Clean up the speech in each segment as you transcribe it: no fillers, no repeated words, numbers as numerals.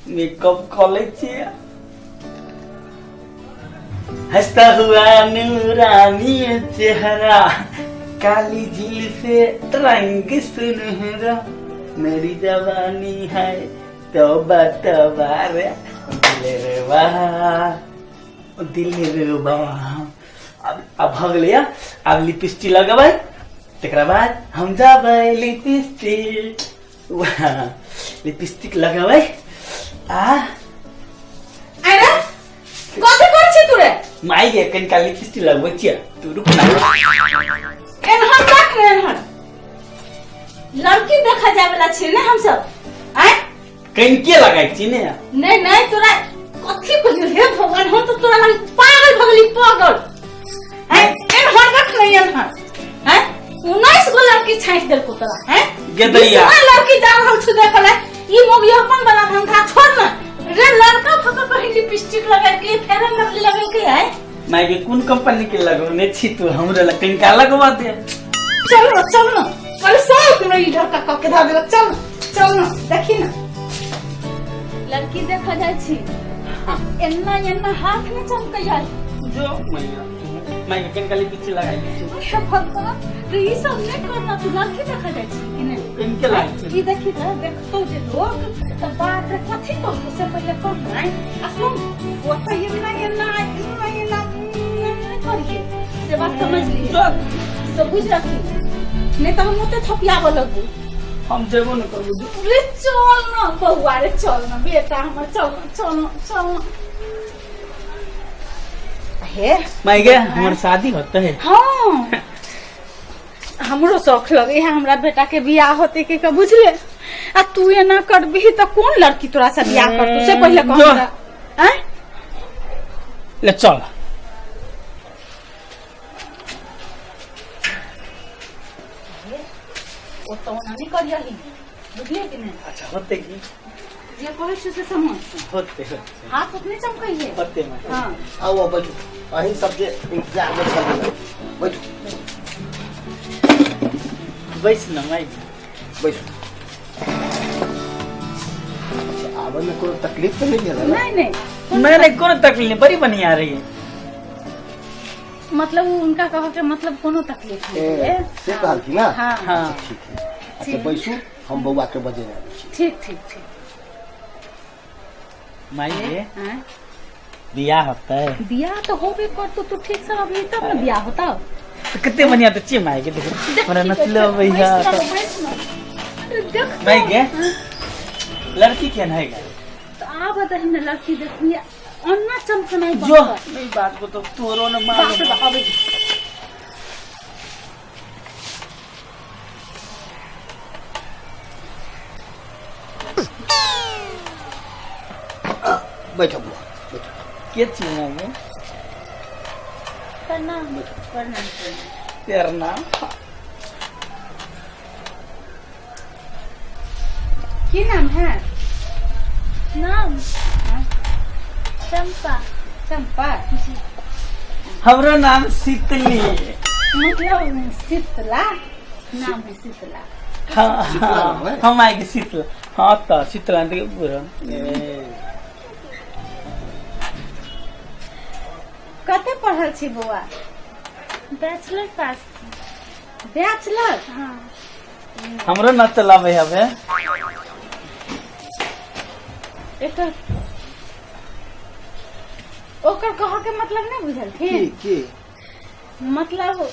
Makeup कऽ लै छियै। हंसता हुआ नूरानी चेहरा, काली झील से रंग सुनहरा, मेरी जवानी है तौबा तौबा रे दिलरुबा दिलरुबा। अब भऽ गेलै। आब लिपस्टिक लगेबै, तकरा बाद हम जाबै लिपस्टिक, लिपस्टिक लगेबै आ अरे कथी करै छी तू रे? माई गे, कनिका लिपस्टिक लगबै छियै, तू रुक ना। एनहर देख ने, एनहर लड़की देखा जाय वाला छियै ने हमसब, आँय? कनिके लगाइ छी ने। नहीं नहीं, तोरा कथी कहियो, हे भगवान, हम तो तोरा लग पागल भऽ गेली, पागल। आँय, एनहर देख ने, एनहर। आँय, 19 गो लड़की छाँटि देलको तोरा, आँय? गेदैया। 20 लड़की जा रहल छौ देखऽ ले, ई मोगियपन वाला धंधा छोड़ न रे। लड़का भऽ कऽ कहीं लिपस्टिक लगेलकै, फेरन लवली लगेलकै, आँय? माय गे, कोन कंपनी के लगौने छी तू? हमरा लग कनिका लगवा दे। चल न, चल न, पहले सब हमरा ई लड़का कऽ के धऽ देलक। चल चल न, देखी न लड़की देखा जाइ छी, आ एना एना हाथ में चमकै है। जो मैया, माय गे, कनिका लिपस्टिक लगाइ दै छी। हे भगवान रे, ई सब नहीं करना। तू लड़की देखा जाइ छी कि नहीं? कनिके लागै छै। ई देखी त, देखतो जे लोग त बाप रे, कथी कहतो से पहिले कह नहीं। आ सुन, ओतऽ एना एना एना एना नहि करिए, से बात समझ लिए? जो। तो बुझ रखी, नहीं तो हम ओते थपियाबऽ लगबू। हम जेबो न करबो जो। रे चल न बौआ रे, चल न बेटा हमर, चल न, चल न, चल न हे। माय गे, हमर शादी होते है? हाँ, हमरो शौक लगे है हमरा बेटा के बियाह होते के, के बुझले? आ तू एना करबही तऽ कोन लड़की तोरा से बियाह करतौ, से पहिले कह जो। हमरा, आँय? ले चल। ओ तो ओना नहि करियही, बुझलियै कि नहि? अच्छा, होते की? जे कहै छियै से समझ। होते, होते। हाथ उतने चमकैहे। होते माय। हाँ। आउ आउ, बैठू। अहीं सबके इंतजार में छलियै। बैठू। बैस न माय। बैठू। अच्छा, आबे में कोनो तकलीफ तो नहीं भेल ने? नहीं नहीं। नहीं नहीं, कोनो तकलीफ नहीं, बड़ी बढ़िया रही है। मतलब उ उनका कह के मतलब कोनो तकलीफ नहीं ए, है। से कहलखिन ना? हाँ। हाँ। अच्छा, ठीक है। अच्छा, बैसू, हम बौआ के बजेने आबै छी। ठीक ठीक ठीक। माई गे। हाँ? बियाह होतै? बियाह तो होबे करतो, तू ठीक से अभी तब ने बियाह होता। तो कितने बढ़िया तो ची माई के, देखो हमरा नचलो भैया। देख माई गे, लड़की केहन है गे? तो आ बताही ने, लड़की देखी अन्ना चमकनाइ बंद जो कर। नहीं बात को तो तोरो न बाप रे मालूम। बाप, अबै। बैठो बौआ, बैठो। के छी माई गे? प्रणाम प्रणाम। तेर नाम। की नाम है? नाम? हाँ? चंपा। चंपा। हमरो नाम शीतली। मतलब शीतला नाम है, शीतला। हाँ। शीतला नाम है? हम आए शीतला, हाँ तो शीतला के बुरा। कते पढ़ल छी बौआ? बैचलर पास। बैचलर? हाँ। हमरो न चलावे हवे। एकर ओकर कह के मतलब नहीं बुझलखिन। की की? मतलब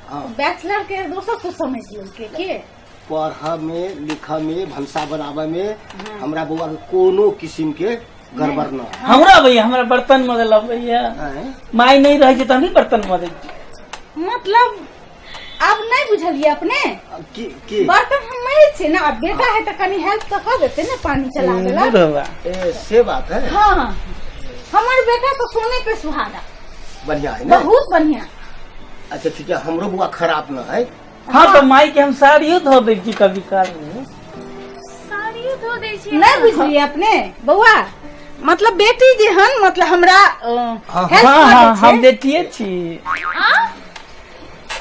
हाँ। बैचलर के दोसर कुछ समझ लेलकै के। पढ़ में, लिख में, भनसा बनावे में हमरा बौआ के कोनो किस्म के गड़बड़ न। हमरा भैया, हमरा बर्तन मजल भैया। आँय? माई नहीं रहे छै तऽ हम बर्तन मजै छी। मतलब आब नहीं बुझलिए अपने? की की? बर्तन हम नहीं छियै ना, अब बेटा है तऽ कनी हेल्प तऽ कऽ देते ने, पानी चला देलक। बुढ़वा। ए, से बात है। हाँ, हमर बेटा तो सोने पे सुहागा। बढ़िया है ना? बहुत बढ़िया। अच्छा, ठीक है, हमरो बौआ खराब न है। हाँ तो माई के हम साड़ियो धो दै छी कभी काल। साड़ियो धो दै छी? नहीं बुझलिए अपने बौआ, मतलब बेटी जे हन, मतलब हमरा हाँ, हेल्प हाँ कऽ हाँ। दै छै। हम बेटिए छी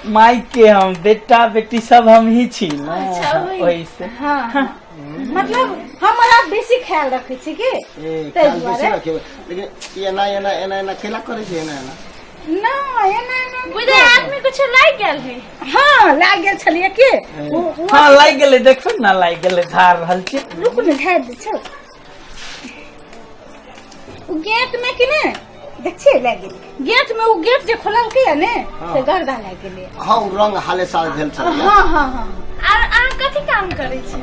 माई के, हम बेटा बेटी सब हम ही छी ना। अच्छा, ओहि। ओहि से। हाँ हाँ। मतलब हमरा बेसी बेसी ख्याल रखै छी की। ए, ताहि ख्याल बेसी दुआरे। रखेबै, लेकिन एना एना एना एना केला करै छै, एना एना? ना, एना एना नहि। बुझे आदमी कुछ लागि गेल है। हँ, लागि गेल छलियै की हँ, लागि गेलै, देखो ना, लागि गेलै, धार रहल छी। रुक ने, झाड़ि दै छौ। ओ गेट में कि ने देख छियै, लागि गेलै गेट में। ओ गेट जे खोललकै या ने, हाँ। से गर्दा लागि गेलै। हँ, ओ रंग हाले साल भेल छलै। हँ हँ हँ। आर अहाँ कथी काम करै छी?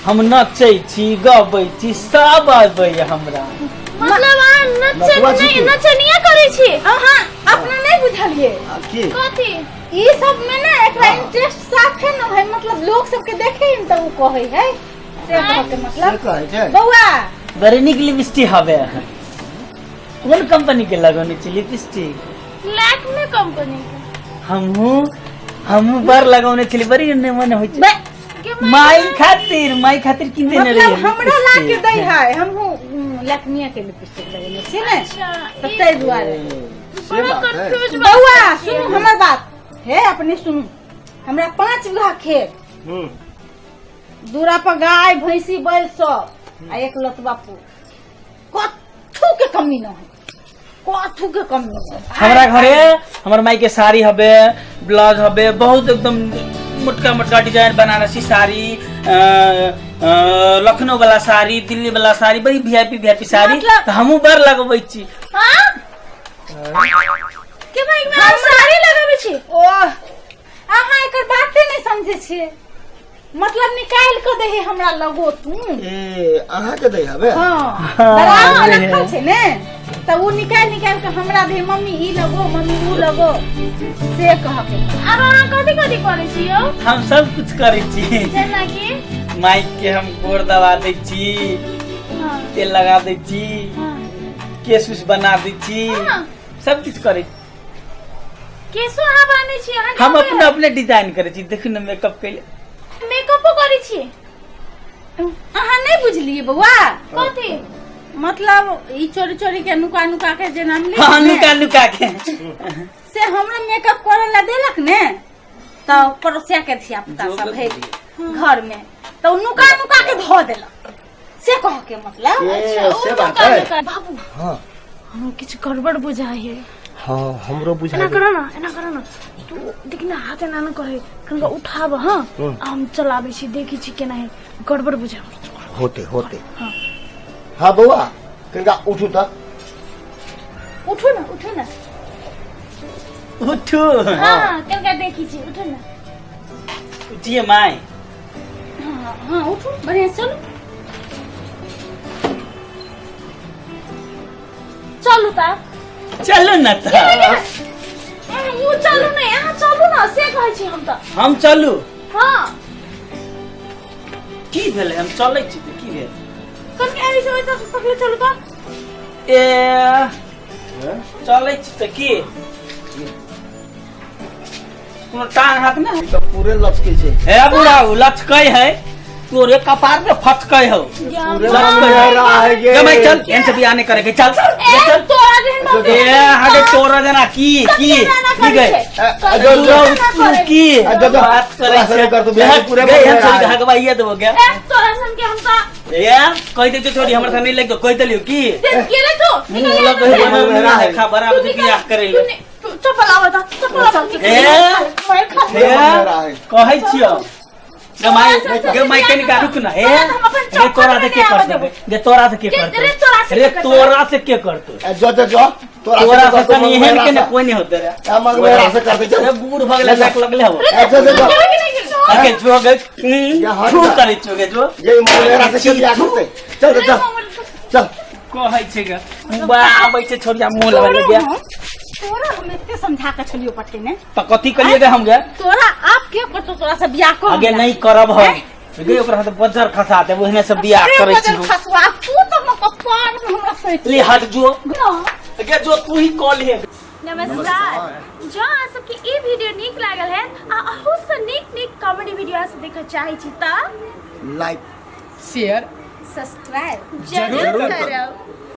हम नचै छी, गबै छी, सब अबैया हमरा। मतलब अहाँ नचन नटुआ छी नहि की? नचनिया करै छी? अहाँ अपना नहि बुझलियै। आ, की? कथी? ई सब में ने एकरा हाँ। इंटरेस्ट साफे न है। मतलब लोग सबके देखे न तऽ ओ कहै है, से कहके से मतलब कहै छै। बौआ। बड़ी नीक लिपस्टिक हवे। कोन कंपनी के लगौने छी लिपस्टिक? लैक्मे कंपनी के। हमहूँ हमहूँ बड़ लगौने छली, बड़ी निमन होइ छै। के माई खातिर, माई खातिर किन देने मतलब रहियै हमरा ला के लिपस्टिक। दै है, हमहूँ लैक्मिया के लिपस्टिक लगेने छी ने। अच्छा। तऽ ताहि दुआरे। ए, से बड़ा बात है। कंफ्यूज। बौआ, सुनू हमर बात। हे, अपने सुनू, हमरा 5 बीघा खेत, दूरा पर गाय भैंसी बैल सब आ एक लतबा पुर। कथू के कमी न है, कथू के कमी न है। हमरा घरे हमर माई के साड़ी हबे, ब्लाउज हबे, बहुत एकदम मोटका मोटका डिजाइन बनारसी साड़ी, लखनऊ वाला साड़ी, दिल्ली वाला साड़ी, बड़ी वीआईपी वीआईपी साड़ी। तऽ हमहूँ बड़ लगबै छी। हाँ के भाई, में अहाँ साड़ी लगाबै छी? ओह, अहाँ एकर बाते नहि समझै छियै। मतलब निकालि कऽ दही हमरा लगो तू। ए, अहाँके दै हबे? हाँ, दराज में रखल छै ने, तऽ ओ निकालि निकालि कऽ हमरा दे, मम्मी ई लगो, मम्मी ऊ लगो, से कह के। आर अहाँ कथी कथी करै छी यौ? हम सब कुछ करै छी। जेनाकि? माइक के हम गोर दबा दै छी, तेल लगा दै छी, केश उस बना दै छी। सब किछु करै छी। केशो अहाँ बान्है छी? अहाँ हम अपने अपने डिजाइन करै छी। देखू ने, मेकअप कैले। मेकअपो करै छी? अहाँ नहि बुझलियै बौआ। कथी? मतलब ई चोरी चोरी के नुका नुका के जे नाम हाँ, नुका नुका के। से हमरा मेकअप करे ला देलक ने, तऽ पड़ोसिया के धिया पुता सब है घर में, तऽ उ नुका नुका के धो देलक, से कह के मतलब। ए, ओ से बात नुका है। नुका। बाबू, हाँ। हम किछु गड़बड़ बुझाइ है। हाँ, हमरो बुझाइ। एना करो ना, एना करो ना, तू देख ना, हाथ एना ना करे, कनिका उठाब। हाँ। आ हम चलाबै छी, देखै छी केना है, गड़बड़ बुझाइ। होते होते। हाँ बौआ, कनिका उठू तऽ। उठू ना, उठू ना। उठू। हाँ, कनिका देखै छी, उठू ना। उठिए माय। हाँ हाँ, उठू, बढ़िया से चलू। चलू तऽ। चलू ने तऽ। ओ चलू नहि, अहाँ चलू ने, से कहै छी हम तऽ। हम चलू? हाँ। की भेलै? हम चलै छी तऽ की भेल? कनिका एहि से ओहि तरफ पकड़े चलू तऽ। ए, चलै छी तऽ की कोनो टांग हाथ ने? तऽ पूरे लचकै छै। हे बूढ़ा, उ लचकै है, तोरे कपार में फचकै हौ। पूरे रहा है ये। जमाई चल, एहन से बियाह नहीं करे के, चल ए, ले चल। तोरा जेहन बाप। ए, आगे तोरा जना की की की गए? ए, ए, जो, जो। तू की आ, जो, जो। बात करे? तोरा से कर तू बियाह, पूरे गए हम मेहरा छोड़ी है। हगवाइए देबो गया। ए, तोरा सन के हम तऽ ए, कहि दे छोड़ी, हमर संग नहीं लग कहि देलियो की। से गेले तू निकल। मुंह लग यहाँ से। गए। मेहरा है। खबर आबै छै बियाह करे ले। तू चप्पल आबऽ तऽ, चप्पल आबऽ। ए, मारि खा। ए, कहै छियौ गे माई, गे माई, कनिका रुक ना। हे रे, तोरा से के करतौ गे? तोरा से के करतौ? रे, तोरा से रे के करतौ? तोरा से के करतौ? ए, जो जो जो, तोरा तोरा से से तनी एहन के ने कोई नहीं होते रे। मगमेरा से करते, चल। रे, बूढ़ भऽ गेलै, नाक लगले हौ। ए, जो जो जो। अके जो गे, या हट छू जा। करै छौ गे, जो। ये मगमेरा से के बियाह करते, चल चल चल चल। कहै छै गे, बा आबै छै छोड़िया मुँह लगल गे। तोरा हम एते समझा के छलियो पटेने। तऽ कथी कलिए गे हम गे? तोरा आप के करतो, तोरा से बियाह कर। आगे नहीं करब हम गे, ओकरा हाथ बजर खसा देब, ओहने से बियाह करै छी। खसवा तू तऽ हम कपार में हमरा सैत। ले हट जो। ना। गे जो, तू ही कॉल हे। नमस्कार, जँ अहाँ सबके ई वीडियो नीक लागल है आ अहू से नीक नीक कॉमेडी वीडियो अहाँ सब देखऽ चाहै छी तऽ लाइक शेयर सब्सक्राइब जरूर जरूर करब।